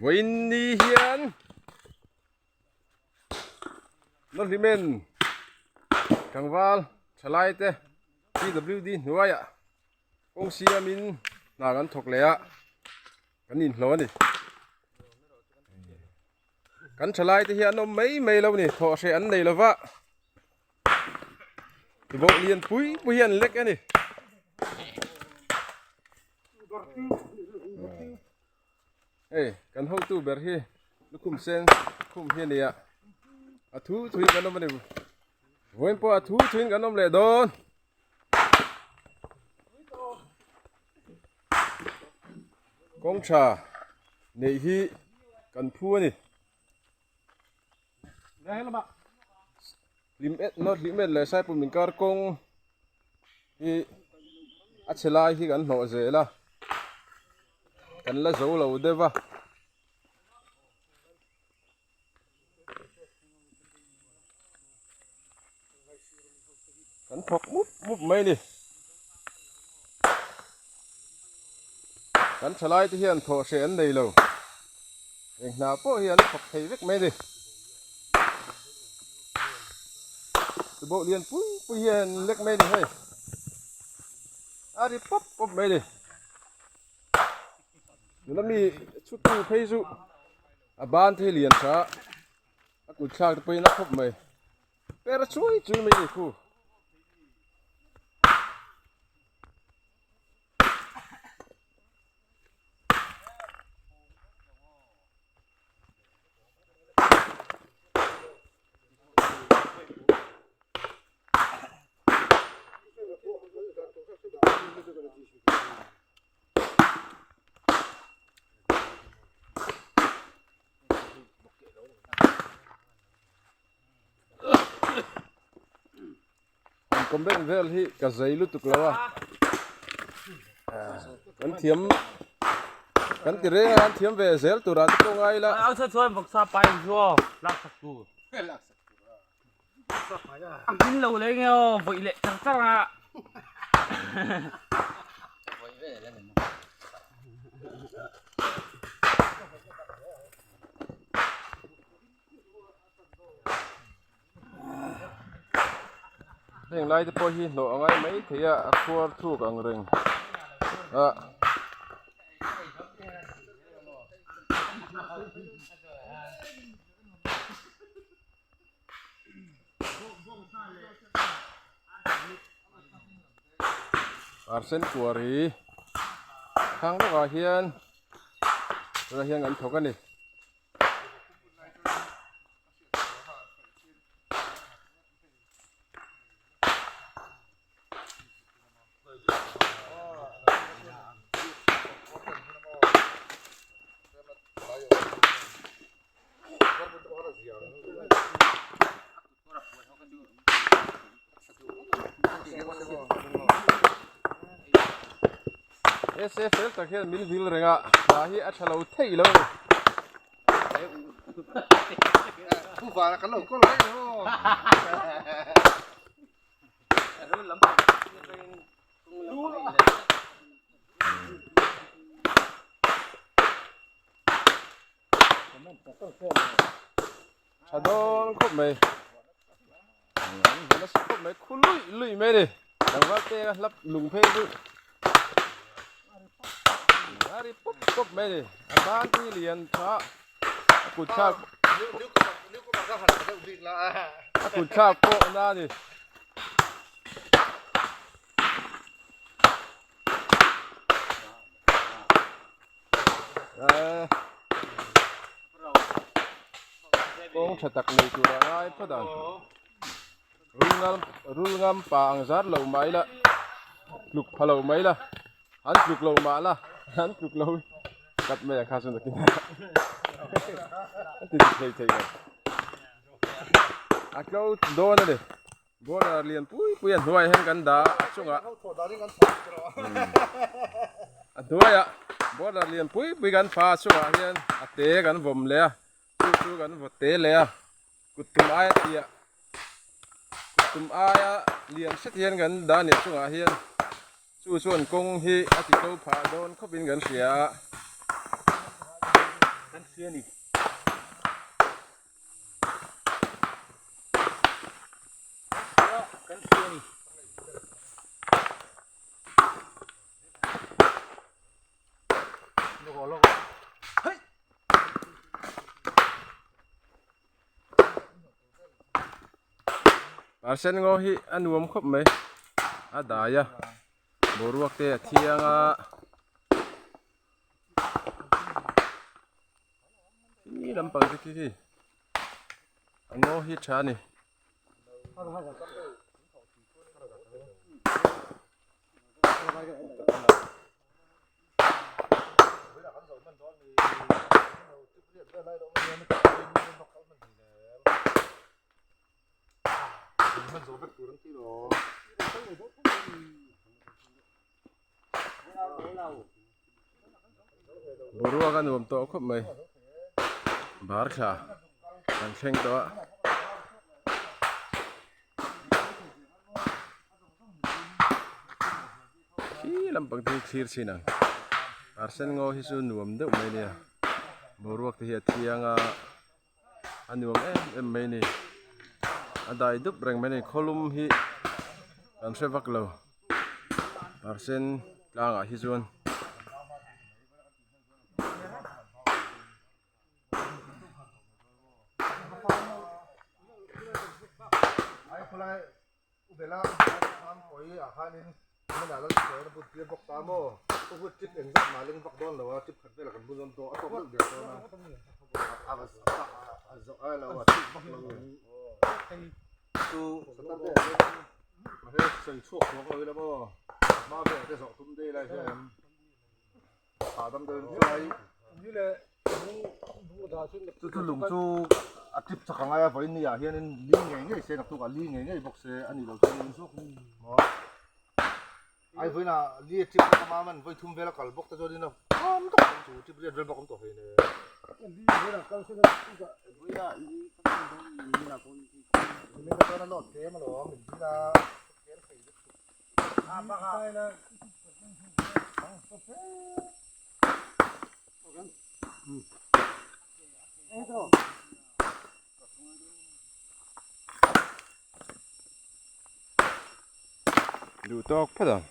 Vawiin ni hian Nawhlimen tlangval thalai te PWD hnuaiah kawng siamin hna kan thawk leh a kan inhlawh a ni. Kan thalai te hi an awm mai mai lo a ni thawh hreh an nei lova tibawh lian pui pui hi an lek a ni. Hei kan hotu ber hi lukhum sen khum hi a ni a a thu thuin kan awm a ni vawiin pawh a thu thuin kan awm leh dawn. Kawng tha neih hi kan phu a ni. Hlim et nawt hlim et leh Saipum inkar kawng hi a chhe lai hi kan hlawh zel a kan la zo lo deuh a. Kan thawk mup mup mai a ni. Kan thalai te hian thawh hreh an nei lo. Eng hna pawh hi an thawk thei vek mai a ni. Tubauh lian pui pui hian an lek mai a ni hei. A ri pawp pawp mai a ni. Tuna mi chhutu phei chu a ban te hi lian tha a, a kut thlak te pawhin a khawp mai. Per chuai chui mai a ni khu. An comment vel hi ka zei lutuk lo a kan thiam kan ti reng a an thiam ve zel turah te pawh ngai ila. Au chuan vawksa pai chu lak sak tur. A hmin lo leh nge aw vawi leh char char a. Heng lai te pawh hi hnawh a ngai mai thei a a khuar thuk ang reng a. Arsen kuar hi thlang lawkah hian tunah hian kan thawk a ni. Ese fel tak hian min vil reng a hna hi a tha lo thei lo a ni. Tha dawn khawp mai an va nasa khawp mai khu luih luih mai a ni tlangval te a hlap lung phei chu a ri pawp pawp mai a ni a ban te hi lian tha a kut thlak a kut thlak pawh na a ni. Kawng tha tak nei tur a ngai phawt ang rul ngam pa ang zar lo mah ila tluk pha lo mai la an tluk lo mah la an tluk lo kat mai ang kha chu nakin a ti dik thei thei lo a tlo dawn a ni. Border lian pui pui a hnuaiah hian kan dah a a chungah a hnuaiah border lian pui pui kan pha a chungah hian a te kan vawm leh a chu chu kan vaw te leh a kut tum aia tiah kut tum aia lian hret hian kan dah a ni a chungah hian. Chu chuan kawng hi a ti to phah dawn khawpin kan hria a. Kan hria a ni. Kan hria a ni. Parsen ngaw hi a nuam khawp mai a dai a boruak te a thiang a khi lampang te khi khi a ngaw hi tha a ni. Boruak a nuam tawh khawp mai bar thla kan thleng tawh a. Khi lampang te hi thlir chhin ang arsen ngaw hi chu nuam deuh mai ania boruak te hi a thiang a a nuam em em mai a ni a dai dup reng mai a ni khawlum hi kan hre vak lo arsen tlangah hi chuan. Ubela khan kawi ah khanin hmanah lal sawi a but tir bawk ta maw? Ka but trip engzat mah leng vak dawn lo a, trip khat velah kan bun dawn tawh a tawk deuh der dawn a, a zawh a lo a trip vak lo chu Saturday ah hian mahse sawi chhuak chhuak lo ila maw hma velah te zawh tum daih lai hian hahdam deuhin chuai chu chu lung chu a tip chak angai a vawiin ni ah hianin li ngei ngei se naktuk ah li ngei ngei bawk se a nih loh chuanin maw ai vawiin ah li a tip bawk a man vawi thum vel a kal bawk te chuanin a kham tak ang chu tip riat vel bawk awm tawh hei nen. Nimin a load tlem alawm min dil a tlem thei lutuk. Duh tawk phawt ang.